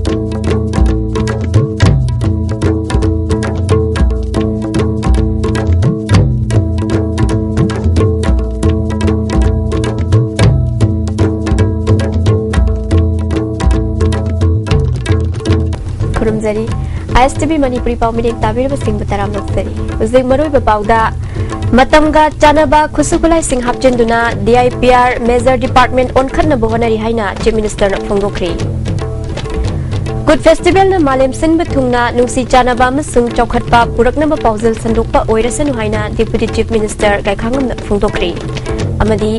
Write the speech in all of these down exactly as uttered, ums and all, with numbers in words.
ꯈꯨꯔꯨꯝꯖꯔꯤ꯫ ꯑꯥꯏ S T V Manipuri ꯄꯥꯎ ꯃꯤꯠꯌꯦꯡ ꯇꯥꯕꯤꯔꯤꯕꯁꯤꯡꯕꯨ ꯇꯔꯥꯝꯅ ꯑꯣꯛꯆꯔꯤ꯫ ꯍꯧꯖꯤꯛ ꯃꯔꯨꯑꯣꯏꯕ ꯄꯥꯎꯗ, ꯃꯇꯝꯒ ꯆꯥꯟꯅꯕ ꯈꯨꯠꯁꯨ ꯈꯨꯠꯂꯥꯏꯁꯤꯡ ꯍꯥꯞꯆꯤꯟꯗꯨꯅ D I P R major department ꯑꯣꯟꯈꯠꯅꯕ ꯍꯣꯠꯅꯔꯤ ꯍꯥꯏꯅ ꯆꯤꯐ ꯃꯤꯅꯤꯁꯇꯔꯅ ꯐꯣꯡꯗꯣꯛꯈ꯭ꯔꯦ꯫ ꯀꯨꯠ ꯐꯦꯁꯇꯤꯚꯦꯜꯅ ꯃꯥꯂꯦꯝ ꯁꯤꯟꯕ ꯊꯨꯡꯅ ꯅꯨꯡꯁꯤ ꯆꯥꯟꯅꯕ ꯑꯃꯁꯨꯡ ꯆꯥꯎꯈꯠꯄ ꯄꯨꯔꯛꯅꯕ ꯄꯥꯎꯖꯦꯜ ꯁꯟꯗꯣꯛꯄ ꯑꯣꯏꯔꯁꯅꯨ ꯍꯥꯏꯅ ꯗꯤꯄꯨꯇꯤ ꯆꯤꯐ ꯃꯤꯅꯤꯁꯇꯔ ꯒꯥꯏꯈꯥꯉꯝꯅ ꯐꯣꯡꯗꯣꯛꯈ꯭ꯔꯦ꯫ ꯑꯃꯗꯤ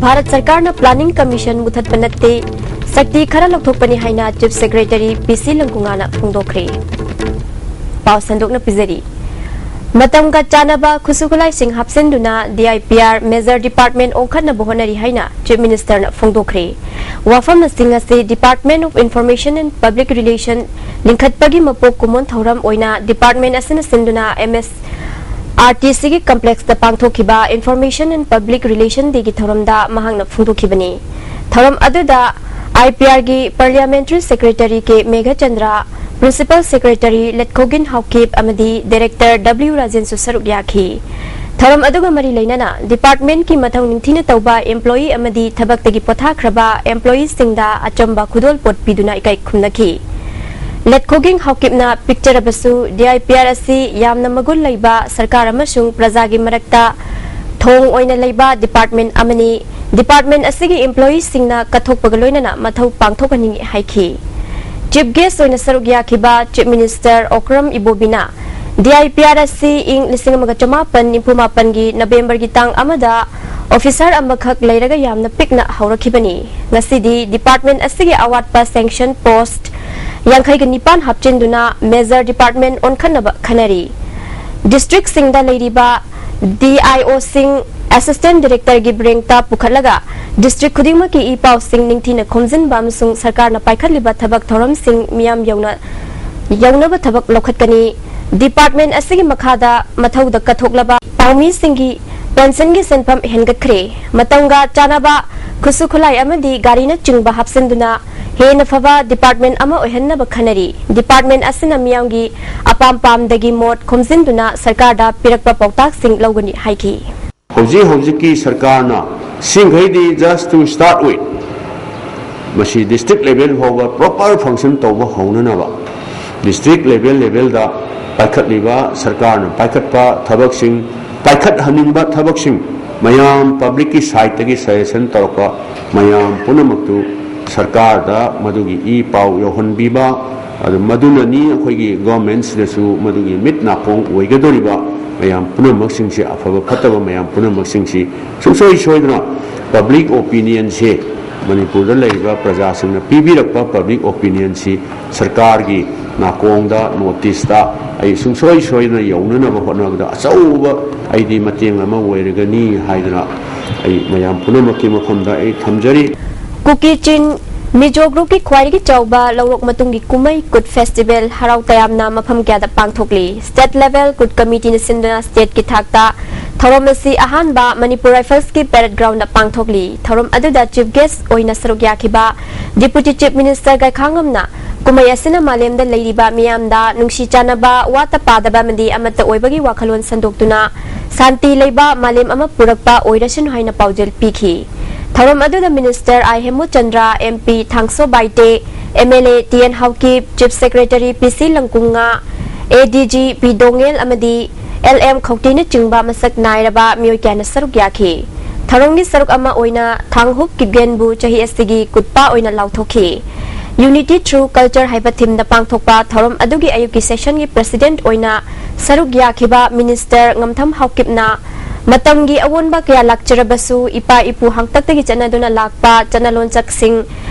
ꯚꯥꯔꯠ ꯁꯔꯀꯥꯔꯅ ꯄ꯭ꯂꯥꯅꯤꯡ ꯀꯃꯤꯁꯟ ꯃꯨꯊꯠꯄ ꯅꯠꯇꯦ, ꯁꯛꯇꯤ ꯈꯔ ꯂꯧꯊꯣꯛꯄꯅꯤ ꯍꯥꯏꯅ ꯆꯤꯐ ꯁꯦꯀ꯭ꯔꯦꯇꯔꯤ ꯄꯤ ꯁꯤ ꯂꯪꯀꯨꯉꯥꯅ ꯐꯣꯡꯗꯣꯛꯈ꯭ꯔꯦ꯫ ꯄꯥꯎ ꯁꯟꯗꯣꯛꯅ ꯄꯤꯖꯔꯤ꯫ ꯃꯇꯝꯒ ꯆꯥꯟꯅꯕ ꯈꯨꯠꯁꯨ ꯈꯨꯠꯂꯥꯏꯁꯤꯡ ꯍꯥꯞꯆꯤꯟꯗꯨꯅ D I P R major department ꯑꯣꯟꯈꯠꯅꯕ ꯍꯣꯠꯅꯔꯤ ꯍꯥꯏꯅ ꯆꯤꯐ ꯃꯤꯅꯤꯁꯇꯔꯅ ꯐꯣꯡꯗꯣꯛꯈ꯭ꯔꯦ꯫ ꯋꯥꯐꯝꯁꯤꯡ ꯑꯁꯤ Department of Information and Public Relation ꯂꯤꯡꯈꯠꯄꯒꯤ ꯃꯄꯣꯛ ꯀꯨꯝꯑꯣꯟ ꯊꯧꯔꯝ ꯑꯣꯏꯅ ꯗꯤꯄꯥꯔꯠꯃꯦꯟ ꯑꯁꯤꯅ ꯁꯤꯟꯗꯨꯅ ꯑꯦꯝ ꯑꯦꯁ ꯑꯥꯔ ꯇꯤ ꯁꯤꯒꯤ ꯀꯝꯄ꯭ꯂꯦꯛꯁꯇ ꯄꯥꯡꯊꯣꯛꯈꯤꯕ Information and Public Relation Dayꯒꯤ ꯊꯧꯔꯝꯗ ꯃꯍꯥꯛꯅ ꯐꯣꯡꯗꯣꯛꯈꯤꯕꯅꯤ꯫ ꯊꯧꯔꯝ ꯑꯗꯨꯗ ꯑꯥꯏ ꯄꯤ ꯑꯥꯔꯒꯤ parliamentary secretary K Meghachandra, principal secretary Letkhogin Haokip ꯑꯃꯗꯤ ꯗꯥꯏꯔꯦꯛꯇꯔ ꯗꯕ꯭ꯂꯤꯎ ꯔꯥꯖꯦꯟꯁꯨ ꯁꯔꯨꯛ ꯌꯥꯈꯤ꯫ ꯊꯧꯔꯝ ꯑꯗꯨꯒ ꯃꯔꯤ ꯂꯩꯅꯅ ꯗꯤꯄꯥꯔꯠꯃꯦꯟꯀꯤ ꯃꯊꯧ ꯅꯤꯡꯊꯤꯅ ꯇꯧꯕ ꯑꯦꯝꯄ꯭ꯂꯣꯌꯤ ꯑꯃꯗꯤ ꯊꯕꯛꯇꯒꯤ ꯄꯣꯊꯥꯈ꯭ꯔꯕ ꯑꯦꯝꯄ꯭ꯂꯣꯌꯤꯁꯤꯡꯗ ꯑꯆꯝꯕ ꯈꯨꯗꯣꯜꯄꯣꯠ ꯄꯤꯗꯨꯅ ꯏꯀꯥꯏ ꯈꯨꯝꯅꯈꯤ꯫ ꯂꯦꯠꯈꯣꯒꯤꯡ ꯍꯥꯎꯀꯤꯞꯅ ꯄꯤꯛꯆꯔꯕꯁꯨ ꯗꯤ ꯑꯥꯏ ꯄꯤ ꯑꯥꯔ ꯑꯁꯤ ꯌꯥꯝꯅ ꯃꯒꯨꯟ ꯂꯩꯕ ꯁꯔꯀꯥꯔ ꯑꯃꯁꯨꯡ ꯄ꯭ꯔꯖꯥꯒꯤ ꯃꯔꯛꯇ ꯊꯣꯡ ꯑꯣꯏꯅ ꯂꯩꯕ ꯗꯤꯄꯥꯔꯠꯃꯦꯟ ꯑꯃꯅꯤ꯫ ꯗꯤꯄꯥꯔꯠꯃꯦꯟ ꯑꯁꯤꯒꯤ ꯏꯝꯄ꯭ꯂꯣꯌꯤꯁꯤꯡꯅ ꯀꯠꯊꯣꯛꯄꯒ ꯂꯣꯏꯅꯅ ꯃꯊꯧ ꯄꯥꯡꯊꯣꯛꯍꯟꯅꯤꯡꯏ ꯍꯥꯏꯈꯤ꯫ ꯆꯤꯐ ꯒꯦꯁ ꯑꯣꯏꯅ ꯁꯔꯨꯛ ꯌꯥꯈꯤꯕ ꯆꯤꯐ ꯃꯤꯅꯤꯁꯇꯔ ꯑꯣꯀ꯭ꯔꯝ ꯏꯕꯣꯕꯤꯅ ꯗꯤ ꯑꯥꯏ ꯄꯤ ꯑꯥꯔ ꯑꯁꯤ ꯏꯪ ꯂꯤꯁꯤꯡ ꯑꯃꯒ ꯆꯃꯥꯄꯟ ꯅꯤꯐꯨ ꯃꯥꯄꯟꯒꯤ ꯅꯕꯦꯝꯕꯔꯒꯤ ꯇꯥꯡ ꯑꯃꯗ ꯑꯣꯐꯤꯁꯥꯔ ꯑꯃꯈꯛ ꯂꯩꯔꯒ ꯌꯥꯝꯅ ꯄꯤꯛꯅ ꯍꯧꯔꯛꯈꯤꯕꯅꯤ꯫ ꯉꯁꯤꯗꯤ ꯗꯤꯄꯥꯔꯠꯃꯦꯟ ꯑꯁꯤꯒꯤ ꯑꯋꯥꯠꯄ ꯁꯦꯡꯁꯟ ꯄꯣꯁꯠ ꯌꯥꯡꯈꯩꯒ ꯅꯤꯄꯥꯟ ꯍꯥꯞꯆꯤꯟꯗꯨꯅ ꯃꯦꯖꯔ ꯗꯤꯄꯥꯔꯠꯃꯦꯟ ꯑꯣꯟꯈꯠꯅꯕ ꯈꯟꯅꯔꯤ꯫ ꯗꯤꯁꯇ꯭ꯔꯤꯛꯁꯤꯡꯗ ꯂꯩꯔꯤꯕ ꯗꯤ ꯑꯥꯏ ꯑꯣꯁꯤꯡ ꯑꯦꯁꯤꯁꯇꯦꯟ ꯗꯤꯔꯦꯛꯇꯔꯒꯤ ꯔꯦꯡꯛꯇ ꯄꯨꯈꯠꯂꯒ ꯗꯤꯁꯇ꯭ꯔꯤꯛ ꯈꯨꯗꯤꯡꯃꯛꯀꯤ ꯏ ꯄꯥꯎꯁꯤꯡ ꯅꯤꯡꯊꯤꯅ ꯈꯣꯝꯖꯤꯟꯕ ꯑꯃꯁꯨꯡ ꯁꯔꯀꯥꯔꯅ ꯄꯥꯏꯈꯠꯂꯤꯕ ꯊꯕꯛ ꯊꯧꯔꯝꯁꯤꯡ ꯃꯤꯌꯥꯝ ꯌꯧꯅ ꯌꯧꯅꯕ ꯊꯕꯛ ꯂꯧꯈꯠꯀꯅꯤ꯫ ꯗꯤꯄꯥꯔꯠꯃꯦꯟ ꯑꯁꯤꯒꯤ ꯃꯈꯥꯗ ꯃꯊꯧꯗ ꯀꯠꯊꯣꯛꯂꯕ ꯄꯥꯎꯃꯤꯁꯤꯡꯒꯤ ꯄꯦꯟꯁꯟꯒꯤ ꯁꯦꯟꯐꯝ ꯍꯦꯟꯒꯠꯈ꯭ꯔꯦ꯫ ꯃꯇꯝꯒ ꯆꯥꯟꯅꯕ ꯈꯨꯠꯁꯨ ꯈꯨꯠꯂꯥꯏ ꯑꯃꯗꯤ ꯒꯥꯔꯤꯅꯆꯤꯡꯕ ꯍꯥꯞꯆꯤꯟꯗꯨꯅ ꯍꯦꯟꯅ ꯐꯕ ꯗꯤꯄꯥꯔꯠꯃꯦꯟ ꯑꯃ ꯑꯣꯏꯍꯟꯅꯕ ꯈꯟꯅꯔꯤ꯫ ꯗꯤꯄꯥꯔꯠꯃꯦꯟ ꯑꯁꯤꯅ ꯃꯤꯌꯥꯝꯒꯤ ꯑꯄꯥꯝ ꯄꯥꯝꯗꯒꯤ ꯃꯣꯠ ꯈꯣꯝꯖꯤꯟꯗꯨꯅ ꯁꯔꯀꯥꯔꯗ ꯄꯤꯔꯛꯄ ꯄꯥꯎꯇꯥꯛꯁꯤꯡ ꯂꯧꯒꯅꯤ ꯍꯥꯏꯈꯤ꯫ ꯍꯧꯖꯤꯛ ꯍꯧꯖꯤꯛꯀꯤ ꯁꯔꯀꯥꯔꯅ ꯁꯤꯡꯈꯩꯗꯤ just to start with, ꯃꯁꯤ district level ꯐꯥꯎꯕ proper function ꯇꯧꯕ ꯍꯧꯅꯅꯕ, district level levelꯗ ꯄꯥꯏꯈꯠꯂꯤꯕ ꯁꯔꯀꯥꯔꯅ ꯄꯥꯏꯈꯠꯄ ꯊꯕꯛꯁꯤꯡ, ꯄꯥꯏꯈꯠꯍꯟꯅꯤꯡꯕ ꯊꯕꯛꯁꯤꯡ, ꯃꯌꯥꯝ publicꯀꯤ sideꯇꯒꯤ suggestion ꯇꯧꯔꯛꯄ ꯃꯌꯥꯝ ꯄꯨꯝꯅꯃꯛꯇꯨ ꯁꯔꯀꯥꯔꯗ ꯃꯗꯨꯒꯤ ꯏ ꯄꯥꯎ ꯌꯧꯍꯟꯕꯤꯕ, ꯑꯗꯨ ꯃꯗꯨꯅꯅꯤ ꯑꯩꯈꯣꯏꯒꯤ governmentꯁꯤꯗꯁꯨ ꯃꯗꯨꯒꯤ ꯃꯤꯠ ꯅꯥꯀꯣꯡ ꯑꯣꯏꯒꯗꯧꯔꯤꯕ ꯃꯌꯥꯝ ꯄꯨꯝꯅꯃꯛꯁꯤꯡꯁꯤ, ꯑꯐꯕ ꯐꯠꯇꯕ ꯃꯌꯥꯝ ꯄꯨꯝꯅꯃꯛꯁꯤꯡꯁꯤ ꯁꯨꯡꯁꯣꯏ ꯁꯣꯏꯗꯅ public opinionꯁꯦ, ꯃꯅꯤꯄꯨꯔꯗ ꯂꯩꯔꯤꯕ ꯄ꯭ꯔꯖꯥꯁꯤꯡꯅ ꯄꯤꯕꯤꯔꯛꯄ public opinionꯁꯤ ꯁꯔꯀꯥꯔꯒꯤ ꯅꯥꯀꯣꯡꯗ, noticeꯇ ꯑꯩ ꯁꯨꯡꯁꯣꯏ ꯁꯣꯏꯗꯅ ꯌꯧꯅꯅꯕ ꯍꯣꯠꯅꯕꯗ ꯑꯆꯧꯕ ꯑꯩꯗꯤ ꯃꯇꯦꯡ ꯑꯃ ꯑꯣꯏꯔꯒꯅꯤ ꯍꯥꯏꯗꯅ ꯑꯩ ꯃꯌꯥꯝ ꯄꯨꯝꯅꯃꯛꯀꯤ ꯃꯐꯝꯗ ꯑꯩ ꯊꯝꯖꯔꯤ꯫ ꯀꯨꯀꯤ ꯆꯤꯟ ꯃꯤꯖꯣ groupꯀꯤ ꯈ꯭ꯋꯥꯏꯗꯒꯤ ꯆꯥꯎꯕ ꯂꯧꯔꯣꯛ ꯃꯇꯨꯡꯒꯤ ꯀꯨꯝꯍꯩ ꯀꯨꯠ festival ꯍꯔꯥꯎ ꯇꯌꯥꯝꯅ ꯃꯐꯝ ꯀꯌꯥꯗ ꯄꯥꯡꯊꯣꯛꯂꯤ꯫ State level ꯀꯨꯠ committeeꯅ ꯁꯤꯟꯗꯨꯅ stateꯀꯤ ꯊꯥꯛꯇ ꯊꯧꯔꯝ ꯑꯁꯤ ꯑꯍꯥꯟꯕ ꯃꯅꯤꯄꯨꯔ Riflesꯀꯤ parade groundꯗ ꯄꯥꯡꯊꯣꯛꯂꯤ꯫ ꯊꯧꯔꯝ ꯑꯗꯨꯗ chief guest ꯑꯣꯏꯅ ꯁꯔꯨꯛ ꯌꯥꯈꯤꯕ Deputy Chief Minister ꯒꯥꯏꯈꯥꯉꯝꯅ ꯀꯨꯝꯍꯩ ꯑꯁꯤꯅ ꯃꯥꯂꯦꯝꯗ ꯂꯩꯔꯤꯕ ꯃꯤꯌꯥꯝꯗ ꯅꯨꯡꯁꯤ ꯆꯥꯟꯅꯕ, ꯋꯥꯠꯇ ꯄꯥꯗꯕ ꯑꯃꯗꯤ ꯑꯃꯠꯇ ꯑꯣꯏꯕꯒꯤ ꯋꯥꯈꯜꯂꯣꯟ ꯁꯟꯗꯣꯛꯇꯨꯅ ꯁꯥꯟꯇꯤ ꯂꯩꯕ ꯃꯥꯂꯦꯝ ꯑꯃ ꯄꯨꯔꯛꯄ ꯑꯣꯏꯔꯁꯅꯨ ꯍꯥꯏꯅ ꯄꯥꯎꯖꯦꯜ ꯄꯤꯈꯤ꯫ ꯊꯧꯔꯝ ꯑꯗꯨꯗ Minister I Hemochandra, MP Thangso Baite, MLA T N Haokip, Chief Secretary P C Lamkunga, ADG ꯄꯤ ꯗꯣꯉꯦꯜ ꯑꯃꯗꯤ ꯑꯦꯜ ꯑꯦꯝ ꯈꯧꯇꯦꯅꯆꯤꯡꯕ ꯃꯁꯛ ꯅꯥꯏꯔꯕ ꯃꯤꯑꯣꯏ ꯀꯌꯥꯅ ꯁꯔꯨꯛ ꯌꯥꯈꯤ꯫ ꯊꯧꯔꯝꯒꯤ ꯁꯔꯨꯛ ꯑꯃ ꯑꯣꯏꯅ ꯊꯥꯡꯍꯨꯞ ꯀꯤꯞꯒꯦꯟꯕꯨ ꯆꯍꯤ ꯑꯁꯤꯒꯤ ꯀꯨꯠꯄ ꯑꯣꯏꯅ ꯂꯥꯎꯊꯣꯛꯈꯤ꯫ Unity through culture ꯍꯥꯏꯕ themeꯗ ꯄꯥꯡꯊꯣꯛꯄ ꯊꯧꯔꯝ ꯑꯗꯨꯒꯤ ꯑꯌꯨꯛꯀꯤ sessionꯒꯤ president ꯑꯣꯏꯅ ꯁꯔꯨꯛ ꯌꯥꯈꯤꯕ Minister ꯉꯝꯊꯝ ꯍꯥꯎꯀꯤꯞꯅ ꯃꯇꯝꯒꯤ ꯑꯑꯣꯟꯕ ꯀꯌꯥ ꯂꯥꯛꯆꯔꯕꯁꯨ ꯏꯄꯥ ꯏꯄꯨ ꯍꯥꯛꯇꯛꯇꯒꯤ ꯆꯠꯅꯗꯨꯅ ꯂꯥꯛꯄ ꯆꯠꯅ ꯂꯣꯟꯆꯠꯁꯤꯡ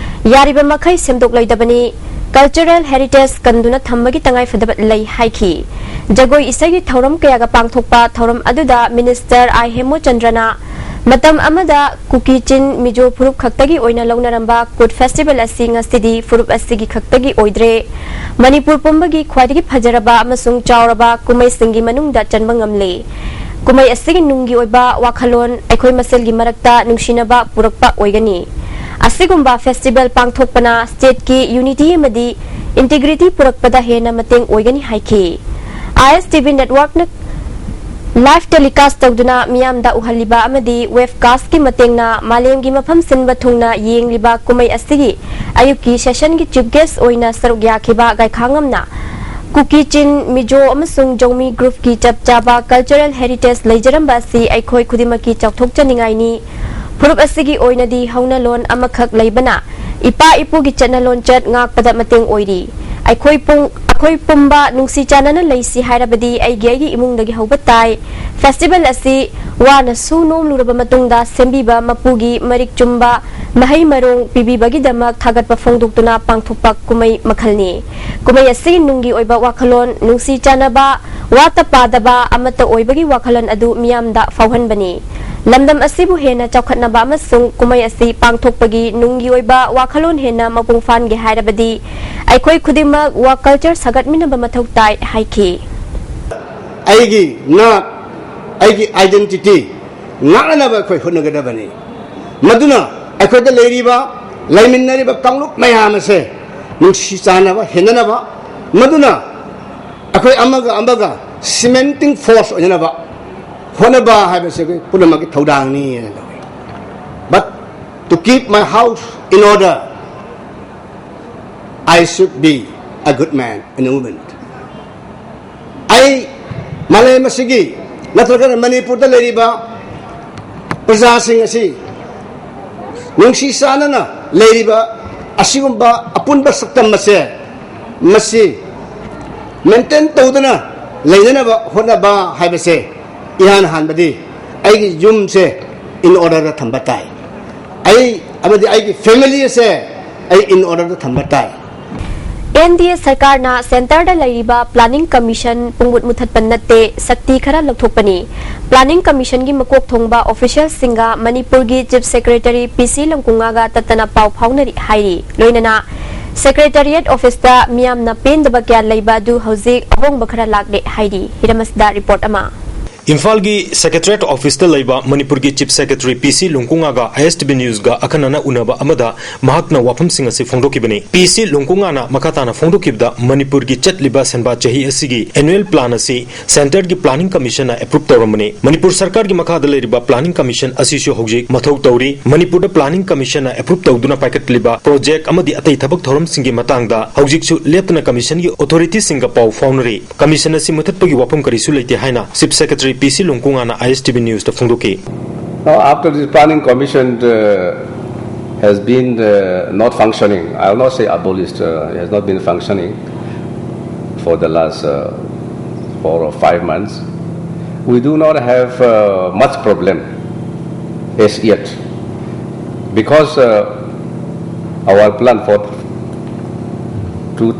ꯌꯥꯔꯤꯕ ꯃꯈꯩ ꯁꯦꯝꯗꯣꯛꯂꯣꯏꯗꯕꯅꯤ, cultural heritage ꯀꯟꯗꯨꯅ ꯊꯝꯕꯒꯤ ꯇꯉꯥꯏꯐꯗꯕ ꯂꯩ ꯍꯥꯏꯈꯤ꯫ ꯖꯒꯣꯏ ꯏꯁꯩꯒꯤ ꯊꯧꯔꯝ ꯀꯌꯥꯒ ꯄꯥꯡꯊꯣꯛꯄ ꯊꯧꯔꯝ ꯑꯗꯨꯗ Minister ꯑꯥꯏ ꯍꯦꯃꯨꯆꯟꯗ꯭ꯔꯅ ꯃꯇꯝ ꯑꯃꯗ ꯀꯨꯀꯤ ꯆꯤꯟ ꯃꯤꯖꯣ ꯐꯨꯔꯨꯞ ꯈꯛꯇꯒꯤ ꯑꯣꯏꯅ ꯂꯧꯅꯔꯝꯕ ꯀꯨꯠ festival ꯑꯁꯤ ꯉꯁꯤꯗꯤ ꯐꯨꯔꯨꯞ ꯑꯁꯤꯒꯤ ꯈꯛꯇꯒꯤ ꯑꯣꯏꯗ꯭ꯔꯦ꯫ ꯃꯅꯤꯄꯨꯔ ꯄꯨꯝꯕꯒꯤ ꯈ꯭ꯋꯥꯏꯗꯒꯤ ꯐꯖꯔꯕ ꯑꯃꯁꯨꯡ ꯆꯥꯎꯔꯕ ꯀꯨꯝꯍꯩꯁꯤꯡꯒꯤ ꯃꯅꯨꯡꯗ ꯆꯟꯕ ꯉꯝꯂꯦ꯫ ꯀꯨꯝꯍꯩ ꯑꯁꯤꯒꯤ ꯅꯨꯡꯒꯤ ꯑꯣꯏꯕ ꯋꯥꯈꯜꯂꯣꯟ ꯑꯩꯈꯣꯏ ꯃꯁꯦꯜꯒꯤ ꯃꯔꯛꯇ ꯅꯨꯡꯁꯤꯅꯕ ꯄꯨꯔꯛꯄ ꯑꯣꯏꯒꯅꯤ꯫ ꯑꯁꯤꯒꯨꯝꯕ ꯐꯦꯁꯇꯤꯚꯦꯜ ꯄꯥꯡꯊꯣꯛꯄꯅ ꯁ꯭ꯇꯦꯠꯀꯤ ꯌꯨꯅꯤꯇꯤ ꯑꯃꯗꯤ ꯏꯟꯇꯤꯒ꯭ꯔꯤꯇꯤ ꯄꯨꯔꯛꯄꯗ ꯍꯦꯟꯅ ꯃꯇꯦꯡ ꯑꯣꯏꯒꯅꯤ ꯍꯥꯏꯈꯤ꯫ ꯑꯥꯏ S T V ꯅꯦꯠꯋꯥꯔꯛꯅ live telecast ꯇꯧꯗꯨꯅ ꯃꯤꯌꯥꯝꯗ ꯎꯍꯜꯂꯤꯕ ꯑꯃꯗꯤ ꯋꯦꯕꯀꯥꯁꯀꯤ ꯃꯇꯦꯡꯅ ꯃꯥꯂꯦꯝꯒꯤ ꯃꯐꯝ ꯁꯤꯟꯕ ꯊꯨꯡꯅ ꯌꯦꯡꯂꯤꯕ ꯀꯨꯝꯍꯩ ꯑꯁꯤꯒꯤ ꯑꯌꯨꯛꯀꯤ ꯁꯦꯁꯟꯒꯤ ꯆꯤꯐ ꯒꯦꯁ ꯑꯣꯏꯅ ꯁꯔꯨꯛ ꯌꯥꯈꯤꯕ ꯒꯥꯏꯈꯥꯉꯝꯅ ꯀꯨꯀꯤ ꯆꯤꯟ, ꯃꯤꯖꯣ ꯑꯃꯁꯨꯡ ꯖꯧꯃꯤ ꯒ꯭ꯔꯨꯞꯀꯤ ꯆꯞ ꯆꯥꯕ ꯀꯜꯆꯔꯦꯜ ꯍꯦꯔꯤꯇꯦꯖ ꯂꯩꯖꯔꯝꯕ ꯑꯁꯤ ꯑꯩꯈꯣꯏ ꯈꯨꯗꯤꯡꯃꯛꯀꯤ ꯆꯥꯎꯊꯣꯛꯆꯅꯤꯡꯉꯥꯏꯅꯤ꯫ ꯐꯨꯔꯨꯞ ꯑꯁꯤꯒꯤ ꯑꯣꯏꯅꯗꯤ ꯍꯧꯅꯂꯣꯟ ꯑꯃꯈꯛ ꯂꯩꯕꯅ ꯏꯄꯥ ꯏꯄꯨꯒꯤ ꯆꯠꯅ ꯂꯣꯟꯆꯠ ꯉꯥꯛꯄꯗ ꯃꯇꯦꯡ ꯑꯣꯏꯔꯤ꯫ ꯑꯩꯈꯣꯏ ꯄꯨꯡ-, ꯑꯩꯈꯣꯏ ꯄꯨꯝꯕ ꯅꯨꯡꯁꯤ ꯆꯥꯟꯅꯅ ꯂꯩꯁꯤ ꯍꯥꯏꯔꯕꯗꯤ ꯑꯩꯒꯤ ꯑꯩꯒꯤ ꯏꯃꯨꯡꯗꯒꯤ ꯍꯧꯕ ꯇꯥꯏ꯫ ꯐꯦꯁꯇꯤꯚꯦꯜ ꯑꯁꯤ ꯋꯥꯅꯁꯨ ꯅꯣꯝꯂꯨꯔꯕ ꯃꯇꯨꯡꯗ ꯁꯦꯝꯕꯤꯕ ꯃꯄꯨꯒꯤ ꯃꯔꯤꯛ ꯆꯨꯝꯕ ꯃꯍꯩ ꯃꯔꯣꯡ ꯄꯤꯕꯤꯕꯒꯤꯗꯃꯛ ꯊꯥꯒꯠꯄ ꯐꯣꯡꯗꯣꯛꯇꯨꯅ ꯄꯥꯡꯊꯣꯛꯄ ꯀꯨꯝꯍꯩ ꯃꯈꯜꯅꯤ꯫ ꯀꯨꯝꯍꯩ ꯑꯁꯤꯒꯤ ꯅꯨꯡꯒꯤ ꯑꯣꯏꯕ ꯋꯥꯈꯜꯂꯣꯟ ꯅꯨꯡꯁꯤ ꯆꯥꯟꯅꯕ, ꯋꯥꯠꯇ ꯄꯥꯗꯕ, ꯑꯃꯠꯇ ꯑꯣꯏꯕꯒꯤ ꯋꯥꯈꯜꯂꯣꯟ ꯑꯗꯨ ꯃꯤꯌꯥꯝꯗ ꯐꯥꯎꯍꯟꯕꯅꯤ꯫ ꯂꯝꯗꯝ ꯑꯁꯤꯕꯨ ꯍꯦꯟꯅ ꯆꯥꯎꯈꯠꯅꯕ ꯑꯃꯁꯨꯡ ꯀꯨꯝꯍꯩ ꯑꯁꯤ ꯄꯥꯡꯊꯣꯛꯄꯒꯤ ꯅꯨꯡꯒꯤ ꯑꯣꯏꯕ ꯋꯥꯈꯜꯂꯣꯟ ꯍꯦꯟꯅ ꯃꯄꯨꯡ ꯐꯥꯍꯟꯒꯦ ꯍꯥꯏꯔꯕꯗꯤ ꯑꯩꯈꯣꯏ ꯈꯨꯗꯤꯡꯃꯛ ꯋꯥ ꯀꯜꯆꯔ ꯁꯥꯒꯠꯃꯤꯟꯅꯕ ꯃꯊꯧ ꯇꯥꯏ ꯍꯥꯏꯈꯤ꯫ ꯑꯩꯒꯤ ꯅꯥꯠ, ꯑꯩꯒꯤ identity ꯉꯥꯛꯅꯅꯕ ꯑꯩꯈꯣꯏ ꯍꯣꯠꯅꯒꯗꯕꯅꯤ꯫ ꯃꯗꯨꯅ ꯑꯩꯈꯣꯏꯗ ꯂꯩꯔꯤꯕ, ꯂꯩꯃꯤꯟꯅꯔꯤꯕ ꯀꯥꯡꯂꯨꯞ ꯃꯌꯥꯝ ꯑꯁꯦ ꯅꯨꯡꯁꯤ ꯆꯥꯟꯅꯕ ꯍꯦꯟꯅꯅꯕ, ꯃꯗꯨꯅ ꯑꯩꯈꯣꯏ ꯑꯃꯒ ꯑꯃꯒ cementing force ꯑꯣꯏꯅꯅꯕ ꯍꯣꯠꯅꯕ ꯍꯥꯏꯕꯁꯤ ꯑꯩꯈꯣꯏ ꯄꯨꯝꯅꯃꯛꯀꯤ ꯊꯧꯗꯥꯡꯅꯤ ꯍꯥꯏꯅ ꯂꯧꯏ꯫ But to keep my house in order, I should be a good man and a woman. ꯑꯩ ꯃꯥꯂꯦꯝ ꯑꯁꯤꯒꯤ ꯅꯠꯇ꯭ꯔꯒꯅ ꯃꯅꯤꯄꯨꯔꯗ ꯂꯩꯔꯤꯕ ꯄ꯭ꯔꯖꯥꯁꯤꯡ ꯑꯁꯤ ꯅꯨꯡꯁꯤ ꯆꯥꯟꯅꯅ ꯂꯩꯔꯤꯕ ꯑꯁꯤꯒꯨꯝꯕ ꯑꯄꯨꯟꯕ ꯁꯛꯇꯝ ꯑꯁꯦ, ꯃꯁꯤ ꯃꯦꯟꯇꯦꯟ ꯇꯧꯗꯨꯅ ꯂꯩꯅꯅꯕ ꯍꯣꯠꯅꯕ ꯍꯥꯏꯕꯁꯦ ꯏꯍꯥꯟ ꯍꯥꯟꯕꯗꯤ ꯑꯩꯒꯤ ꯌꯨꯝꯁꯦ in order ꯗ ꯊꯝꯕ ꯇꯥꯏ꯫ ꯑꯩ ꯑꯃꯗꯤ ꯑꯩꯒꯤ family ꯑꯁꯦ ꯑꯩ in order ꯗ ꯊꯝꯕ ꯇꯥꯏ꯫ ꯑꯦꯟ ꯗꯤ ꯑꯦ ꯁꯔꯀꯥꯔꯅ ꯁꯦꯟꯇꯔꯗ ꯂꯩꯔꯤꯕ ꯄ꯭ꯂꯥꯅꯤꯡ ꯀꯃꯤꯁꯟ ꯄꯨꯡꯃꯨꯠ ꯃꯨꯊꯠꯄ ꯅꯠꯇꯦ, ꯁꯛꯇꯤ ꯈꯔ ꯂꯧꯊꯣꯛꯄꯅꯤ꯫ ꯄ꯭ꯂꯥꯅꯤꯡ ꯀꯃꯤꯁꯟꯒꯤ ꯃꯀꯣꯛ ꯊꯣꯡꯕ ꯑꯣꯐꯤꯁꯤꯌꯦꯜꯁꯤꯡꯒ ꯃꯅꯤꯄꯨꯔꯒꯤ ꯆꯤꯐ ꯁꯦꯀ꯭ꯔꯦꯇꯔꯤ ꯄꯤ ꯁꯤ ꯂꯪꯀꯨꯉꯥꯒ ꯇꯠꯇꯅ ꯄꯥꯎ ꯐꯥꯎꯅꯔꯤ ꯍꯥꯏꯔꯤ꯫ ꯂꯣꯏꯅꯅ ꯁꯦꯀ꯭ꯔꯦꯇꯔꯤꯌꯦꯠ ꯑꯣꯐꯤꯁꯇ ꯃꯤꯌꯥꯝꯅ ꯄꯦꯟꯗꯕ ꯀꯌꯥ ꯂꯩꯕ ꯑꯗꯨ ꯍꯧꯖꯤꯛ ꯑꯍꯣꯡꯕ ꯈꯔ ꯂꯥꯛꯂꯦ ꯍꯥꯏꯔꯤ꯫ ꯍꯤꯔꯝ ꯑꯁꯤꯗ ꯔꯤꯄꯣꯔꯠ ꯑꯃ꯫ ꯏꯝꯐꯥꯜꯒꯤ Secretariat Officeꯇ ꯂꯩꯕ ꯃꯅꯤꯄꯨꯔꯒꯤ Chief Secretary ꯄꯤ ꯁꯤ ꯂꯨꯡꯀꯨꯉꯥꯒ ꯑꯥꯏ ꯑꯦꯁ ꯇꯤ ꯚꯤ Newsꯒ ꯑꯈꯟꯅꯅ ꯎꯅꯕ ꯑꯃꯗ ꯃꯍꯥꯛꯅ ꯋꯥꯐꯝꯁꯤꯡ ꯑꯁꯤ ꯐꯣꯡꯗꯣꯛꯈꯤꯕꯅꯤ꯫ ꯄꯤ ꯁꯤ ꯂꯨꯡꯀꯨꯉꯥꯅ ꯃꯈꯥ ꯇꯥꯅ ꯐꯣꯡꯗꯣꯛꯈꯤꯕꯗ, ꯃꯅꯤꯄꯨꯔꯒꯤ ꯆꯠꯂꯤꯕ ꯁꯦꯟꯕꯥ ꯆꯍꯤ ꯑꯁꯤꯒꯤ annual plan ꯑꯁꯤ Centreꯒꯤ Planning Commissionꯅ approve ꯇꯧꯔꯝꯕꯅꯤ꯫ ꯃꯅꯤꯄꯨꯔ ꯁꯔꯀꯥꯔꯒꯤ ꯃꯈꯥꯗ ꯂꯩꯔꯤꯕ Planning Commission ꯑꯁꯤꯁꯨ ꯍꯧꯖꯤꯛ ꯃꯊꯧ ꯇꯧꯔꯤ꯫ ꯃꯅꯤꯄꯨꯔꯗ Planning Commissionꯅ approve ꯇꯧꯗꯨꯅ ꯄꯥꯏꯈꯠꯂꯤꯕ project ꯑꯃꯗꯤ ꯑꯇꯩ ꯊꯕꯛ ꯊꯧꯔꯝꯁꯤꯡꯒꯤ ꯃꯇꯥꯡꯗ ꯍꯧꯖꯤꯛꯁꯨ ꯂꯦꯞꯇꯅ Commissionꯒꯤ authorityꯁꯤꯡꯒ ꯄꯥꯎ ꯐꯥꯎꯅꯔꯤ꯫ Commission ꯑꯁꯤ ꯃꯨꯊꯠꯄꯒꯤ ꯋꯥꯐꯝ ꯀꯔꯤꯁꯨ ꯂꯩꯇꯦ ꯍꯥꯏꯅ Chief Secretary ꯄꯤ ꯁꯤ ꯂꯨꯡꯀꯨꯉꯥꯅ ꯑꯥꯏ ꯑꯦꯁ ꯇꯤ ꯚꯤ Newsꯇ ꯐꯣꯡꯗꯣꯛꯈꯤ꯫ Now, after this planning commission uh, has been uh, not functioning, I will not say abolished, uh, it has not been functioning for the last uh, four or five months. We do not have uh, much problem as yet because uh, our plan for two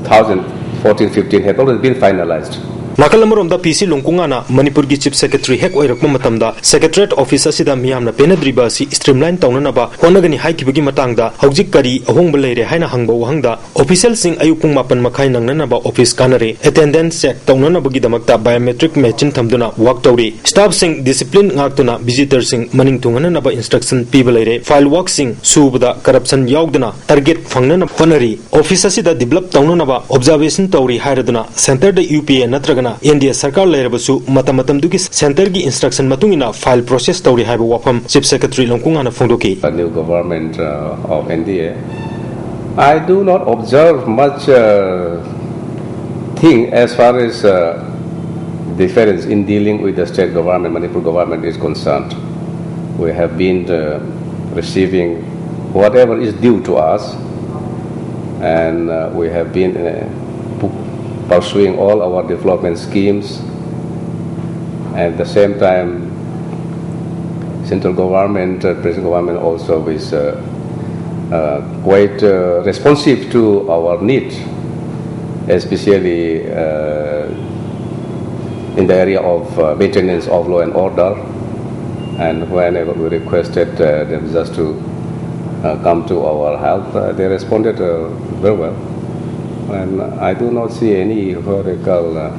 thousand fourteen fifteen had already been finalized. ꯅꯥꯀꯜ ꯑꯃꯔꯣꯝꯗ ꯄꯤ ꯁꯤ ꯂꯨꯡꯀꯨꯉꯥꯅ ꯃꯅꯤꯄꯨꯔꯒꯤ Chief Secretary ꯍꯦꯛ ꯑꯣꯏꯔꯛꯄ ꯃꯇꯝꯗ Secretariat Office ꯑꯁꯤꯗ ꯃꯤꯌꯥꯝꯅ ꯄꯦꯟꯅꯗ꯭ꯔꯤꯕ ꯑꯁꯤ streamline ꯇꯧꯅꯅꯕ ꯍꯣꯠꯅꯒꯅꯤ ꯍꯥꯏꯈꯤꯕꯒꯤ ꯃꯇꯥꯡꯗ ꯍꯧꯖꯤꯛ ꯀꯔꯤ ꯑꯍꯣꯡꯕ ꯂꯩꯔꯦ ꯍꯥꯏꯅ ꯍꯪꯕ ꯋꯥꯍꯪꯗ, officialꯁꯤꯡ ꯑꯌꯨꯛ ꯄꯨꯡ ꯃꯥꯄꯟ ꯃꯈꯥꯏ ꯅꯪꯅꯅꯕ office ꯀꯥꯟꯅꯔꯦ, attendance check ꯇꯧꯅꯅꯕꯒꯤꯗꯃꯛꯇ biometric machine ꯊꯝꯗꯨꯅ work ꯇꯧꯔꯤ, staffꯁꯤꯡ discipline ꯉꯥꯛꯇꯨꯅ visitorꯁꯤꯡ ꯃꯅꯤꯡ ꯊꯨꯡꯍꯟꯅꯅꯕ instruction ꯄꯤꯕ ꯂꯩꯔꯦ, file workꯁꯤꯡ ꯁꯨꯕꯗ corruption ꯌꯥꯎꯗꯅ target ꯐꯪꯅꯅꯕ ꯍꯣꯠꯅꯔꯤ꯫ Office ꯑꯁꯤꯗ develop ꯇꯧꯅꯅꯕ observation ꯇꯧꯔꯤ ꯍꯥꯏꯔꯗꯨꯅ centreꯗ ꯌꯨ ꯄꯤ ꯑꯦ ꯅꯠꯇ꯭ꯔꯒꯅ ꯑꯦꯟ ꯗꯤ ꯑꯦ ꯁꯔꯀꯥꯔ ꯂꯩꯔꯕꯁꯨ ꯃꯇꯝ ꯃꯇꯝꯗꯨꯒꯤ centreꯒꯤ instruction ꯃꯇꯨꯡ ꯏꯟꯅ file process ꯇꯧꯔꯤ ꯍꯥꯏꯕ ꯋꯥꯐꯝ Chief Secretary ꯂꯨꯡꯀꯨꯉꯥꯅ ꯐꯣꯡꯗꯣꯛꯈꯤ꯫ The new government uh, of N D A, I do not observe much uh, thing as far as uh, difference in dealing with the state government, Manipur government is concerned. We have been uh, receiving whatever is due to us, and uh, we have been uh, pu- pursuing all our development schemes. At the same time, central government, uh, present government also is uh, uh, quite uh, responsive to our need, especially uh, in the area of uh, maintenance of law and order. And whenever we requested uh, them just to uh, come to our help, uh, they responded uh, very well. And I do not see any, what they call, uh,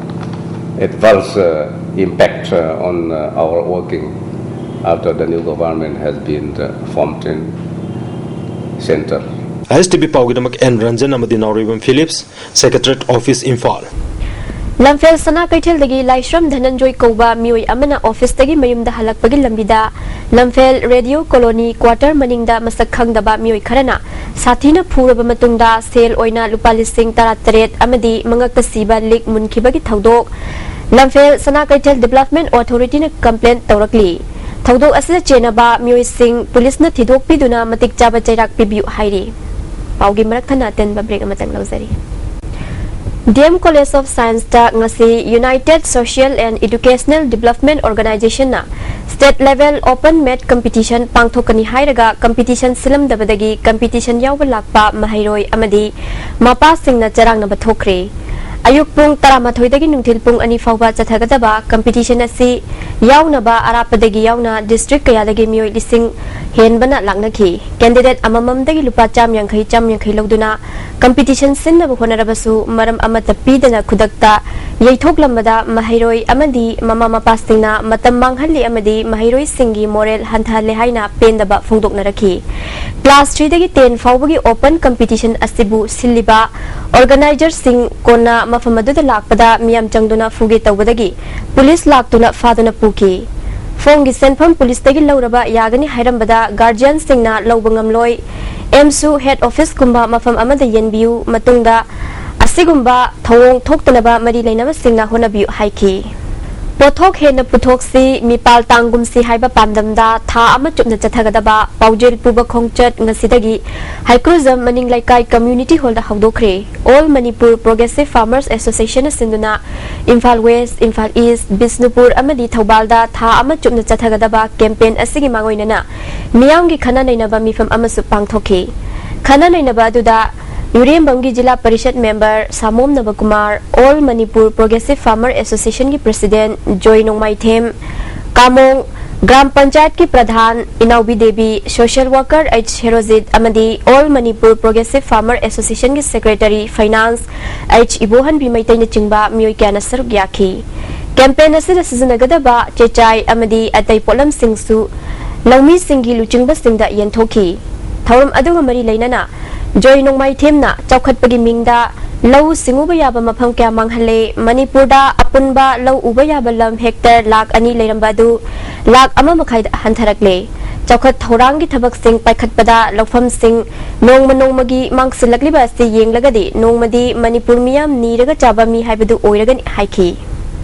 adverse uh, impact uh, on uh, our working after the new government has been uh, formed in center. I S T V ꯄꯥꯎꯒꯤꯗꯃꯛ N Ranjan ꯑꯃꯗꯤ Naorembam Philips, secretariat office, Imphal. Lamphel ꯁꯅꯥ ꯀꯩꯊꯦꯜꯗꯒꯤ ꯂꯥꯏꯁ꯭ꯔꯝ ꯙꯅꯟꯖꯣꯏ ꯀꯧꯕ ꯃꯤꯑꯣꯏ ꯑꯃꯅ ꯑꯣꯐꯤꯁꯇꯒꯤ ꯃꯌꯨꯝꯗ ꯍꯜꯂꯛꯄꯒꯤ ꯂꯝꯕꯤꯗ ꯂꯝꯐꯦꯜ radio colony quarter ꯃꯅꯤꯡꯗ ꯃꯁꯛ ꯈꯪꯗꯕ ꯃꯤꯑꯣꯏ ꯈꯔꯅ ꯁꯥꯊꯤꯅ ꯐꯨꯔꯕ ꯃꯇꯨꯡꯗ ꯁꯦꯜ ꯑꯣꯏꯅ ꯂꯨꯄꯥ ꯂꯤꯁꯤꯡ ꯇꯔꯥꯇꯔꯦꯠ ꯑꯃꯗꯤ ꯃꯉꯛꯇ ꯁꯤꯕ ꯂꯤꯛ ꯃꯨꯟꯈꯤꯕꯒꯤ ꯊꯧꯗꯣꯛ ꯂꯝꯐꯦꯜ ꯁꯅꯥ ꯀꯩꯊꯦꯜ ꯗꯤꯕꯦꯂꯞꯃꯦꯟ ꯑꯣꯊꯣꯔꯤꯇꯤꯅ ꯀꯝꯄ꯭ꯂꯦꯟ ꯇꯧꯔꯛꯂꯤ꯫ ꯊꯧꯗꯣꯛ ꯑꯁꯤꯗ ꯆꯦꯟꯅꯕ ꯃꯤꯑꯣꯏꯁꯤꯡ ꯄꯨꯂꯤꯁꯅ ꯊꯤꯗꯣꯛꯄꯤꯗꯨꯅ ꯃꯇꯤꯛ ꯆꯥꯕ ꯆꯩꯔꯥꯛ ꯄꯤꯕꯤꯌꯨ ꯍꯥꯏꯔꯤ꯫ ꯄꯥꯎꯒꯤ ꯃꯔꯛ ꯊꯠꯅ ꯑꯇꯦꯟꯕ ꯕ꯭ꯔꯦꯛ ꯑꯃꯇꯪ ꯂꯧꯖꯔꯤ꯫ ꯗꯤ ꯑꯦꯝ ꯀꯣꯂꯦꯖ ꯑꯣꯐ ꯁꯥꯏꯟꯁꯇ ꯉꯁꯤ united social and educational development ꯑꯣꯔꯒꯅꯥꯏꯖꯦꯁꯟꯅ state level open meet competition ꯄꯥꯡꯊꯣꯛꯀꯅꯤ ꯍꯥꯏꯔꯒ ꯀꯝꯄꯤꯇꯤꯁꯟ ꯁꯤꯜꯂꯝꯗꯕꯗꯒꯤ ꯀꯝꯄꯤꯇꯤꯁꯟ ꯌꯥꯎꯕ ꯂꯥꯛꯄ ꯃꯍꯩꯔꯣꯏ ꯑꯃꯗꯤ ꯃꯄꯥꯁꯤꯡꯅ ꯆꯔꯥꯡꯅꯕ ꯊꯣꯛꯈ꯭ꯔꯦ꯫ ꯑꯌꯨꯛ ꯄꯨꯡ ꯇꯔꯥꯃꯥꯊꯣꯏꯗꯒꯤ ꯅꯨꯡꯊꯤꯜ ꯄꯨꯡ ꯑꯅꯤ ꯐꯥꯎꯕ ꯆꯠꯊꯒꯗꯕ ꯀꯝꯄꯤꯇꯤꯁꯟ ꯑꯁꯤ ꯌꯥꯎꯅꯕ ꯑꯔꯥꯞꯄꯗꯒꯤ ꯌꯥꯎꯅ ꯗꯤꯁꯇ꯭ꯔꯤꯛ ꯀꯌꯥꯗꯒꯤ ꯃꯤꯑꯣꯏ ꯂꯤꯁꯤꯡ ꯍꯦꯟꯕꯅ ꯂꯥꯛꯅꯈꯤ꯫ ꯀꯦꯟꯗꯤꯗꯦꯠ ꯑꯃꯃꯝꯗꯒꯤ ꯂꯨꯄꯥ ꯆꯥꯝ ꯌꯥꯡꯈꯩ, ꯆꯥꯝ ꯌꯥꯡꯈꯩ ꯂꯧꯗꯨꯅ ꯀꯝꯄꯤꯇꯤꯁꯟ ꯁꯤꯟꯅꯕ ꯍꯣꯠꯅꯔꯕꯁꯨ ꯃꯔꯝ ꯑꯃꯠꯇ ꯄꯤꯗꯅ ꯈꯨꯗꯛꯇ ꯌꯩꯊꯣꯛꯂꯝꯕꯗ ꯃꯍꯩꯔꯣꯏ ꯑꯃꯗꯤ ꯃꯃꯥ ꯃꯄꯥꯁꯤꯡꯅ ꯃꯇꯝ ꯃꯥꯡꯍꯜꯂꯤ ꯑꯃꯗꯤ ꯃꯍꯩꯔꯣꯏꯁꯤꯡꯒꯤ ꯃꯣꯔꯦꯜ ꯍꯟꯊꯍꯜꯂꯦ ꯍꯥꯏꯅ ꯄꯦꯟꯗꯕ ꯐꯣꯡꯗꯣꯛꯅꯔꯛꯈꯤ꯫ ꯀ꯭ꯂꯥꯁ ꯊ꯭ꯔꯤꯗꯒꯤ ꯇꯦꯟ ꯐꯥꯎꯕꯒꯤ ꯑꯣꯄꯟ ꯀꯝꯄꯤꯇꯤꯁꯟ ꯑꯁꯤꯕꯨ ꯁꯤꯜꯂꯤꯕ ꯑꯣꯔꯒꯅꯥꯏꯖꯔꯁꯤꯡ ꯀꯣꯟꯅ ꯃꯐꯝ ꯑꯗꯨꯗ ꯂꯥꯛꯄꯗ ꯃꯤꯌꯥꯝ ꯆꯪꯗꯨꯅ ꯐꯨꯒꯦ ꯇꯧꯕꯗꯒꯤ ꯄꯨꯂꯤꯁ ꯂꯥꯛꯇꯨꯅ ꯐꯥꯗꯨꯅ ꯄꯨꯈꯤ꯫ ꯐꯣꯝꯒꯤ ꯁꯦꯟꯐꯝ ꯄꯨꯂꯤꯁꯇꯒꯤ ꯂꯧꯔꯕ ꯌꯥꯒꯅꯤ ꯍꯥꯏꯔꯝꯕꯗ ꯒꯥꯔꯖꯤꯌꯥꯟꯁꯤꯡꯅ ꯂꯧꯕ ꯉꯝꯂꯣꯏ꯫ ꯑꯦꯝꯁꯨ ꯍꯦꯗ ꯑꯣꯐꯤꯁꯀꯨꯝꯕ ꯃꯐꯝ ꯑꯃꯗ ꯌꯦꯟꯕꯤꯌꯨ꯫ ꯃꯇꯨꯡꯗ ꯑꯁꯤꯒꯨꯝꯕ ꯊꯧꯑꯣꯡ ꯊꯣꯛꯇꯅꯕ ꯃꯔꯤ ꯂꯩꯅꯕꯁꯤꯡꯅ ꯍꯣꯠꯅꯕꯤꯌꯨ ꯍꯥꯏꯈꯤ꯫ ꯄꯣꯠꯊꯣꯛ ꯍꯦꯟꯅ ꯄꯨꯊꯣꯛꯁꯤ, ꯃꯤꯄꯥꯜ ꯇꯥꯡꯒꯨꯝꯁꯤ ꯍꯥꯏꯕ ꯄꯥꯟꯗꯝꯗ ꯊꯥ ꯑꯃ ꯆꯨꯞꯅ ꯆꯠꯊꯒꯗꯕ ꯄꯥꯎꯖꯦꯜ ꯄꯨꯕ ꯈꯣꯡꯆꯠ ꯉꯁꯤꯗꯒꯤ ꯍꯩꯀ꯭ꯔꯨꯖꯝ ꯃꯅꯤꯡ ꯂꯩꯀꯥꯏ ꯀꯝꯃ꯭ꯌꯨꯅꯤꯇꯤ ꯍꯣꯜꯗ ꯍꯧꯗꯣꯛꯈ꯭ꯔꯦ꯫ ꯑꯣꯜ ꯃꯅꯤꯄꯨꯔ ꯄ꯭ꯔꯣꯒ꯭ꯔꯦꯁꯤꯚ ꯐꯥꯔꯃꯔꯁ ꯑꯦꯁꯣꯁꯤꯌꯦꯁꯟꯅ ꯁꯤꯟꯗꯨꯅ ꯏꯝꯐꯥꯜ ꯋꯦꯁ, ꯏꯝꯐꯥꯜ ꯏꯁ, ꯕꯤꯁꯅꯨꯄꯨꯔ ꯑꯃꯗꯤ ꯊꯧꯕꯥꯜꯗ ꯊꯥ ꯑꯃ ꯆꯨꯞꯅ ꯆꯠꯊꯒꯗꯕ ꯀꯦꯝꯄꯦꯟ ꯑꯁꯤꯒꯤ ꯃꯥꯡꯑꯣꯏꯅꯅ ꯃꯤꯌꯥꯝꯒꯤ ꯈꯟꯅ ꯅꯩꯅꯕ ꯃꯤꯐꯝ ꯑꯃꯁꯨ ꯄꯥꯡꯊꯣꯛꯈꯤ꯫ ꯈꯟꯅ ꯅꯩꯅꯕ ꯑꯗꯨꯗ ꯌꯨꯔꯦꯝꯕꯝꯒꯤ zila parishad member Samom Nabakumar, all Manipur progressive farmer ꯑꯦꯁꯣꯁꯤꯌꯦꯁꯟꯒꯤ ꯄ꯭ꯔꯁꯤꯗꯦꯟꯠ ꯖꯣꯏ ꯅꯣꯡꯃꯥꯏꯊꯦꯝ, ꯀꯥꯃꯣꯡ ꯒ꯭ꯔꯥꯝ ꯄꯟꯆꯥꯌꯠꯀꯤ pradhan Inaobi Devi, social worker H Herojit ꯑꯃꯗꯤ ꯑꯣꯜ ꯃꯅꯤꯄꯨꯔ ꯄ꯭ꯔꯣꯒ꯭ꯔꯦꯁꯤꯚ ꯐꯥꯔꯃꯔ ꯑꯦꯁꯣꯁꯤꯌꯦꯁꯟꯒꯤ ꯁꯦꯀ꯭ꯔꯦꯇꯔꯤ ꯐꯥꯏꯅꯥꯟꯁ ꯑꯩꯆ ꯏꯕꯣꯍꯟꯕꯤ ꯃꯩꯇꯩꯅꯆꯤꯡꯕ ꯃꯤꯑꯣꯏ ꯀꯌꯥꯅ ꯁꯔꯨꯛ ꯌꯥꯈꯤ꯫ ꯀꯦꯝꯄꯦꯟ ꯑꯁꯤꯗ ꯁꯤꯖꯤꯟꯅꯒꯗꯕ ꯆꯦꯆꯥꯏ ꯑꯃꯗꯤ ꯑꯇꯩ ꯄꯣꯠꯂꯝꯁꯤꯡꯁꯨ ꯂꯧꯃꯤꯁꯤꯡꯒꯤ ꯂꯨꯆꯤꯡꯕꯁꯤꯡꯗ ꯌꯦꯟꯊꯣꯛꯈꯤ꯫ ꯊꯧꯔꯝ ꯑꯗꯨꯒ ꯃꯔꯤ ꯂꯩꯅꯅ ꯖꯣꯏ ꯅꯣꯡꯃꯥꯏꯊꯦꯝꯅ ꯆꯥꯎꯈꯠꯄꯒꯤ ꯃꯤꯡꯗ ꯂꯧ ꯁꯤꯡꯎꯕ ꯌꯥꯕ ꯃꯐꯝ ꯀꯌꯥ ꯃꯥꯡꯍꯜꯂꯦ꯫ ꯃꯅꯤꯄꯨꯔꯗ ꯑꯄꯨꯟꯕ ꯂꯧ ꯎꯕ ꯌꯥꯕ ꯂꯝ ꯍꯦꯛꯇꯔ ꯂꯥꯈ ꯑꯅꯤ ꯂꯩꯔꯝꯕ ꯑꯗꯨ ꯂꯥꯈ ꯑꯃ ꯃꯈꯥꯏꯗ ꯍꯟꯊꯔꯛꯂꯦ꯫ ꯆꯥꯎꯈꯠ ꯊꯧꯔꯥꯡꯒꯤ ꯊꯕꯛꯁꯤꯡ ꯄꯥꯏꯈꯠꯄꯗ ꯂꯧꯐꯝꯁꯤꯡ ꯅꯣꯡꯃ ꯅꯣꯡꯃꯒꯤ ꯃꯥꯡꯁꯤꯜꯂꯛꯂꯤꯕ ꯑꯁꯤ ꯌꯦꯡꯂꯒꯗꯤ ꯅꯣꯡꯃꯗꯤ ꯃꯅꯤꯄꯨꯔ ꯃꯤꯌꯥꯝ ꯅꯤꯔꯒ ꯆꯥꯕ ꯃꯤ ꯍꯥꯏꯕꯗꯨ ꯑꯣꯏꯔꯒꯅꯤ ꯍꯥꯏꯈꯤ꯫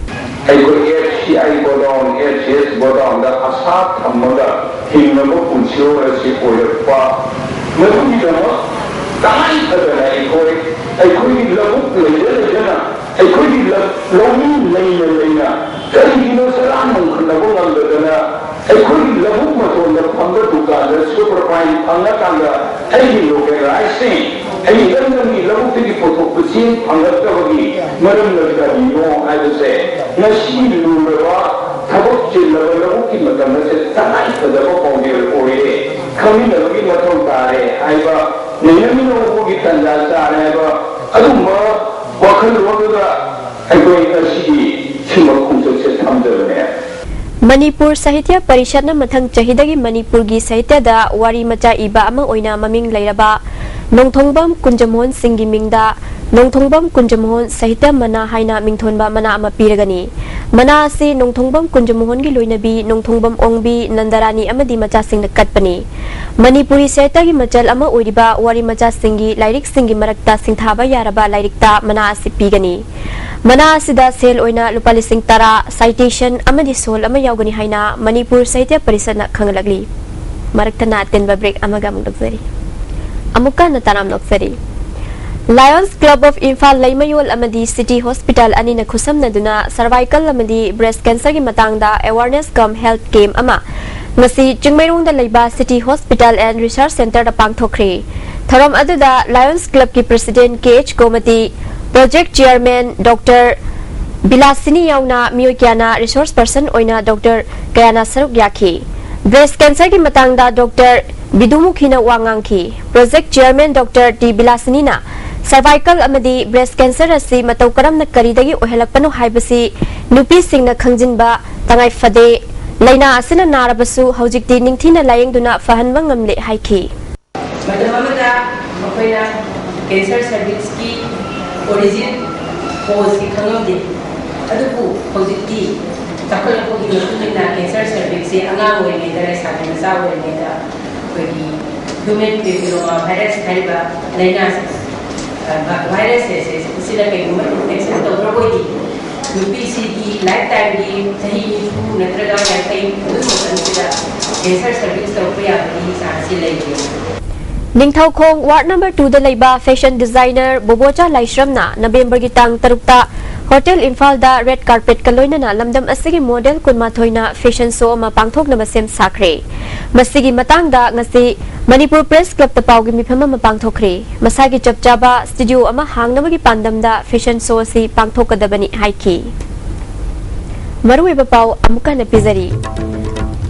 ꯑꯩꯈꯣꯏ F C I godown, F C S ꯒꯣꯗꯥꯎꯟꯗ ꯑꯁꯥ ꯊꯝꯃꯒ ꯍꯤꯡꯅꯕ ꯄꯨꯟꯁꯤꯔꯣꯜ ꯑꯁꯤ ꯑꯣꯏꯔꯛꯄ꯫ ꯃꯗꯨꯒꯤꯗꯃꯛ ꯇꯉꯥꯏ ꯐꯗꯅ ꯑꯩꯈꯣꯏ, ꯑꯩꯈꯣꯏꯒꯤ ꯂꯧꯕꯨꯛ ꯂꯩꯖ ꯂꯩꯖꯅ, ꯑꯩꯈꯣꯏꯒꯤ ꯂ-, ꯂꯧꯃꯤ ꯂꯩꯅ ꯂꯩꯅ ꯀꯔꯤꯒꯤꯅꯣ ꯆꯔꯥ ꯅꯣꯡꯈꯠꯅꯕ ꯉꯝꯗꯗꯅ ꯑꯩꯈꯣꯏꯒꯤ ꯂꯧꯕꯨꯛ ꯃꯇꯣꯟꯗ ꯐꯝꯕ ꯗꯨꯀꯥꯟꯗ ꯁꯨꯄꯔ ꯐꯥꯏꯟ ꯐꯪꯉꯀꯥꯟꯗ ꯑꯩꯒꯤ ꯂꯣꯀꯦꯜ ꯔꯥꯏꯁꯁꯤꯡ, ꯑꯩꯒꯤ ꯏꯔꯝꯗꯝꯒꯤ ꯂꯧꯕꯨꯛꯇꯒꯤ ꯄꯨꯊꯣꯛꯄ ꯆꯦꯡ ꯐꯪꯂꯛꯇꯕꯒꯤ ꯃꯔꯝꯅ ꯀꯔꯤꯅꯣ ꯍꯥꯏꯕꯁꯦ ꯉꯁꯤ ꯂꯨꯔꯕ ꯊꯕꯛ ꯆꯤꯜꯂꯕ ꯂꯧꯕꯨꯛꯀꯤ ꯃꯇꯝ ꯑꯁꯤꯗ ꯇꯉꯥꯏꯐꯗꯕ ꯄꯥꯎꯖꯦꯜ ꯑꯣꯏꯔꯦ, ꯈꯪꯃꯤꯟꯅꯕꯒꯤ ꯃꯊꯧ ꯇꯥꯔꯦ ꯍꯥꯏꯕ ꯅꯩꯅꯃꯤꯟꯅꯕꯒꯤ ꯇꯥꯟꯖꯥ ꯆꯥꯔꯦ ꯍꯥꯏꯕ ꯑꯗꯨꯒꯨꯝꯕ ꯋꯥꯈꯜꯂꯣꯟꯗꯨꯗ ꯑꯩꯈꯣꯏ ꯉꯁꯤꯒꯤ ꯁꯤꯒꯨꯝꯕ ꯈꯣꯡꯆꯠꯁꯦ ꯊꯝꯖꯕꯅꯦ꯫ ꯃꯅꯤꯄꯨꯔ ꯁꯥꯍꯤꯇ꯭ꯌ ꯄꯔꯤꯁꯠꯅ ꯃꯊꯪ ꯆꯍꯤꯗꯒꯤ ꯃꯅꯤꯄꯨꯔꯒꯤ ꯁꯥꯍꯤꯇ꯭ꯌꯗ ꯋꯥꯔꯤ ꯃꯆꯥ ꯏꯕ ꯑꯃ ꯑꯣꯏꯅ ꯃꯃꯤꯡ ꯂꯩꯔꯕ ꯅꯣꯡꯊꯣꯡꯕꯝ ꯀꯨꯟꯖꯃꯣꯍꯟ ꯁꯤꯡꯒꯤ ꯃꯤꯡꯗ ꯅꯣꯡꯊꯣꯡꯕꯝ ꯀꯨꯟꯖꯃꯣꯍꯟ ꯁꯥꯍꯤꯇ꯭ꯌ ꯃꯅꯥ ꯍꯥꯏꯅ ꯃꯤꯡꯊꯣꯟꯕ ꯃꯅꯥ ꯑꯃ ꯄꯤꯔꯒꯅꯤ꯫ ꯃꯅꯥ ꯑꯁꯤ ꯅꯣꯡꯊꯣꯡꯕꯝ ꯀꯨꯟꯖꯃꯣꯍꯟꯒꯤ ꯂꯣꯏꯅꯕꯤ ꯅꯣꯡꯊꯣꯡꯕꯝ ꯑꯣꯡꯕꯤ, ꯅꯟꯗꯔꯥꯅꯤ ꯑꯃꯗꯤ ꯃꯆꯥꯁꯤꯡꯅ ꯀꯠꯄꯅꯤ꯫ ꯃꯅꯤꯄꯨꯔꯤ ꯁꯥꯍꯤꯇ꯭ꯌꯒꯤ ꯃꯆꯜ ꯑꯃ ꯑꯣꯏꯔꯤꯕ ꯋꯥꯔꯤ ꯃꯆꯥꯁꯤꯡꯒꯤ ꯂꯥꯏꯔꯤꯛꯁꯤꯡꯒꯤ ꯃꯔꯛꯇ ꯁꯤꯡꯊꯥꯕ ꯌꯥꯔꯕ ꯂꯥꯏꯔꯤꯛꯇ ꯃꯅꯥ ꯑꯁꯤ ꯄꯤꯒꯅꯤ꯫ ꯃꯅꯥ ꯑꯁꯤꯗ ꯁꯦꯜ ꯑꯣꯏꯅ ꯂꯨꯄꯥ ꯂꯤꯁꯤꯡ ꯇꯔꯥ, ꯁꯥꯏꯇꯦꯁꯟ ꯑꯃꯗꯤ ꯁꯣꯜ ꯑꯃ ꯌꯥꯎꯒꯅꯤ ꯍꯥꯏꯅ ꯃꯅꯤꯄꯨꯔ ꯁꯥꯍꯤꯇ꯭ꯌ ꯄꯔꯤꯁꯠꯅ ꯈꯪꯍꯜꯂꯛꯂꯤ꯫ ꯃꯔꯛꯇꯅ ꯑꯇꯦꯟꯕ ꯕ꯭ꯔꯦꯛ ꯑꯃꯒ ꯑꯃꯨꯛ ꯂꯧꯖꯔꯤ꯫ ꯑꯃꯨꯛꯀ ꯍꯟꯅ ꯇꯔꯥꯝꯅ ꯑꯣꯛꯆꯔꯤ꯫ ꯂꯥꯌꯣꯟꯁ ꯀ꯭ꯂꯕ ꯑꯣꯐ ꯏꯝꯐꯥꯜ ꯂꯩꯃꯌꯣꯜ ꯑꯃꯗꯤ ꯁꯤꯇꯤ ꯍꯣꯁꯄꯤꯇꯥꯜ ꯑꯅꯤꯅ ꯈꯨꯠꯁꯝꯅꯗꯨꯅ ꯁꯔꯚꯥꯏꯀꯜ ꯑꯃꯗꯤ ꯕ꯭ꯔꯦꯁ ꯀꯦꯟꯁꯔꯒꯤ ꯃꯇꯥꯡꯗ ꯑꯦꯋꯥꯔꯅꯦꯁ ꯀꯝ ꯍꯦꯜꯊ ꯀꯦꯝ ꯑꯃ ꯉꯁꯤ ꯆꯤꯡꯃꯩꯔꯣꯡꯗ ꯂꯩꯕ ꯁꯤꯇꯤ ꯍꯣꯁꯄꯤꯇꯥꯜ ꯑꯦꯟ ꯔꯤꯁꯔꯆ ꯁꯦꯟꯇꯔꯗ ꯄꯥꯡꯊꯣꯛꯈ꯭ꯔꯦ꯫ ꯊꯧꯔꯝ ꯑꯗꯨꯗ ꯂꯥꯌꯣꯟꯁ ꯀ꯭ꯂꯕꯀꯤ ꯄ꯭ꯔꯦꯁꯤꯗꯦꯟꯠ ꯀꯦ ꯑꯩꯆ ꯒꯣꯃꯇꯤ, ꯄ꯭ꯔꯣꯖꯦꯛ ꯆꯤꯌꯔꯃꯦꯟ ꯗꯣꯛꯇꯔ ꯕꯤꯂꯥꯁꯤꯅꯤ ꯌꯥꯎꯅ ꯃꯤꯑꯣꯏ ꯀꯌꯥꯅ ꯔꯤꯁꯣꯔꯁ ꯄꯔꯁꯟ ꯑꯣꯏꯅ ꯗꯣꯛꯇꯔ ꯀꯌꯥꯅ ꯁꯔꯨꯛ ꯌꯥꯈꯤ꯫ ꯕ꯭ꯔꯦꯁ ꯀꯦꯟꯁꯔꯒꯤ ꯃꯇꯥꯡꯗ ꯗꯣꯛꯇꯔ ꯕꯤꯗꯨꯃꯨꯈꯤꯅ ꯋꯥ ꯉꯥꯡꯈꯤ꯫ ꯄ꯭ꯔꯣꯖꯦꯛ ꯆꯤꯌꯔꯃꯦꯟ ꯗꯣꯛꯇꯔ ꯇꯤ ꯕꯤꯂꯥꯁꯤꯅꯤꯅ Cervical ꯑꯃꯗꯤ breast cancer ꯑꯁꯤ ꯃꯇꯧ ꯀꯔꯝꯅ ꯀꯔꯤꯗꯒꯤ ꯑꯣꯏꯍꯜꯂꯛꯄꯅꯣ ꯍꯥꯏꯕꯁꯤ ꯅꯨꯄꯤꯁꯤꯡꯅ ꯈꯪꯖꯤꯟꯕ ꯇꯉꯥꯏ ꯐꯗꯦ꯫ ꯂꯥꯏꯅꯥ ꯑꯁꯤꯅ ꯅꯥꯔꯕꯁꯨ ꯍꯧꯖꯤꯛꯇꯤ ꯅꯤꯡꯊꯤꯅ ꯂꯥꯌꯦꯡꯗꯨꯅ ꯐꯍꯟꯕ ꯉꯝꯂꯦ ꯍꯥꯏꯈꯤ꯫ ꯃꯇꯝ ꯑꯃꯗ ꯃꯈꯣꯏꯅ cancer cervixꯀꯤ origin causeꯁꯤ ꯈꯪꯂꯝꯗꯦ꯫ ꯑꯗꯨꯕꯨ ꯍꯧꯖꯤꯛꯇꯤ ꯆꯥꯎꯈꯠꯂꯛꯄꯒꯤ ꯃꯇꯨꯡ ꯏꯟꯅ cancer cervixꯁꯤ ꯑꯉꯥꯡ ꯑꯣꯏꯔꯤꯉꯩꯗ, ꯂꯩꯁꯥꯕꯤ ꯃꯆꯥ ꯑꯣꯏꯔꯤꯉꯩꯗ ꯑꯩꯈꯣꯏꯒꯤ human papillomavirus ꯍꯥꯏꯔꯤꯕ ꯂꯥꯏꯅꯥꯁꯦ, ꯑ, virusꯁꯦ, ꯁꯤꯅ ꯀꯩꯒꯨꯝꯕ infection ꯇꯧꯈ꯭ꯔꯕ ꯑꯣꯏꯗꯤ ꯅꯨꯄꯤꯁꯤꯒꯤ lifetimeꯒꯤ ꯆꯍꯤ ꯅꯤꯐꯨ ꯅꯠꯇ꯭ꯔꯒ ꯌꯥꯡꯈꯩ ꯑꯗꯨꯒꯤ ꯃꯇꯝꯁꯤꯗ cancer cervix ꯇꯧꯔꯛꯄ ꯌꯥꯕꯒꯤ chanceꯁꯤ ꯂꯩꯔꯤ꯫ ꯅꯤꯡꯊꯧꯈꯣꯡ ward number twoꯗ ꯂꯩꯕ fashion designer ꯕꯣꯕꯣꯆꯥ ꯂꯥꯏꯁ꯭ꯔꯝꯅ Novemberꯒꯤ ꯇꯥꯡ ꯇꯔꯨꯛꯇ Hotel ꯏꯝꯐꯥꯜꯗ red carpetꯀ ꯂꯣꯏꯅꯅ ꯂꯝꯗꯝ ꯑꯁꯤꯒꯤ model ꯀꯨꯟꯃꯥꯊꯣꯏꯅ fashion show ꯑꯃ ꯄꯥꯡꯊꯣꯛꯅꯕ ꯁꯦꯝ ꯁꯥꯈ꯭ꯔꯦ꯫ ꯃꯁꯤꯒꯤ ꯃꯇꯥꯡꯗ ꯉꯁꯤ ꯃꯅꯤꯄꯨꯔ Press Clubꯇ ꯄꯥꯎꯒꯤ ꯃꯤꯐꯝ ꯑꯃ ꯄꯥꯡꯊꯣꯛꯈ꯭ꯔꯦ꯫ ꯃꯁꯥꯒꯤ ꯆꯞ ꯆꯥꯕ studio ꯑꯃ ꯍꯥꯡꯅꯕꯒꯤ ꯄꯥꯟꯗꯝꯗ fashion show ꯑꯁꯤ ꯄꯥꯡꯊꯣꯛꯀꯗꯕꯅꯤ ꯍꯥꯏꯈꯤ꯫ ꯃꯔꯨꯑꯣꯏꯕ ꯄꯥꯎ ꯑꯃꯨꯛꯀ ꯍꯟꯅ ꯄꯤꯖꯔꯤ꯫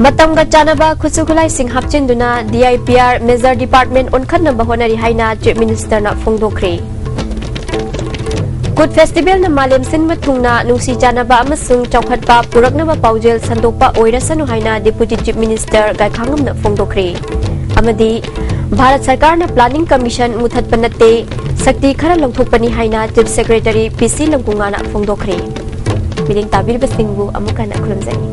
ꯃꯇꯝꯒ ꯆꯥꯟꯅꯕ ꯈꯨꯠꯁꯨ ꯈꯨꯠꯂꯥꯏꯁꯤꯡ ꯍꯥꯞꯆꯤꯟꯗꯨꯅ D I P R major department ꯑꯣꯟꯈꯠꯅꯕ ꯍꯣꯠꯅꯔꯤ ꯍꯥꯏꯅ Chief Ministerꯅ ꯐꯣꯡꯗꯣꯛꯈ꯭ꯔꯦ꯫ Kut festivalꯅ ꯃꯥꯂꯦꯝ ꯁꯤꯟꯕ ꯊꯨꯡꯅ ꯅꯨꯡꯁꯤ ꯆꯥꯟꯅꯕ ꯑꯃꯁꯨꯡ ꯆꯥꯎꯈꯠꯄ ꯄꯨꯔꯛꯅꯕ ꯄꯥꯎꯖꯦꯜ ꯁꯟꯗꯣꯛꯄ ꯑꯣꯏꯔꯁꯅꯨ ꯍꯥꯏꯅ Deputy Chief Minister ꯒꯥꯏꯈꯥꯉꯝꯅ ꯐꯣꯡꯗꯣꯛꯈ꯭ꯔꯦ꯫ ꯑꯃꯗꯤ ꯚꯥꯔꯠ ꯁꯔꯀꯥꯔꯅ planning commission ꯃꯨꯊꯠꯄ ꯅꯠꯇꯦ, ꯁꯛꯇꯤ ꯈꯔ ꯂꯧꯊꯣꯛꯄꯅꯤ ꯍꯥꯏꯅ Chief Secretary P C ꯂꯪꯀꯨꯉꯥꯅ ꯐꯣꯡꯗꯣꯛꯈ꯭ꯔꯦ꯫ ꯃꯤꯠꯌꯦꯡ ꯇꯥꯕꯤꯔꯤꯕꯁꯤꯡꯕꯨ ꯑꯃꯨꯛ ꯍꯟꯅ ꯈꯨꯔꯨꯝꯖꯔꯤ꯫